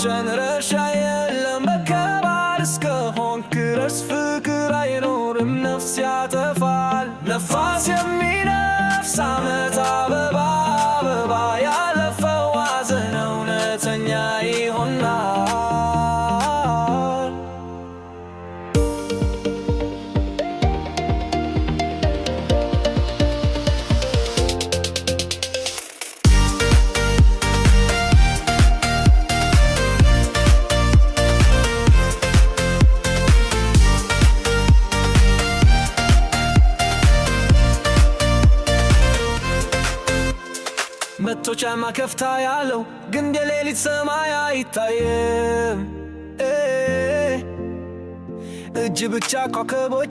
መጨረሻ የለም። በከባድ እስከሆንክ ድረስ ፍቅር አይኖርም፣ ነፍስ ያጠፋል። ነፋስ የሚነፍስ ዓመት አበባ አበባ ያለፈው ሐዘን እውነተኛ ይሆናል። መቶ ጫማ ከፍታ ያለው ግን የሌሊት ሰማይ አይታይም። እጅ ብቻ ኮከቦች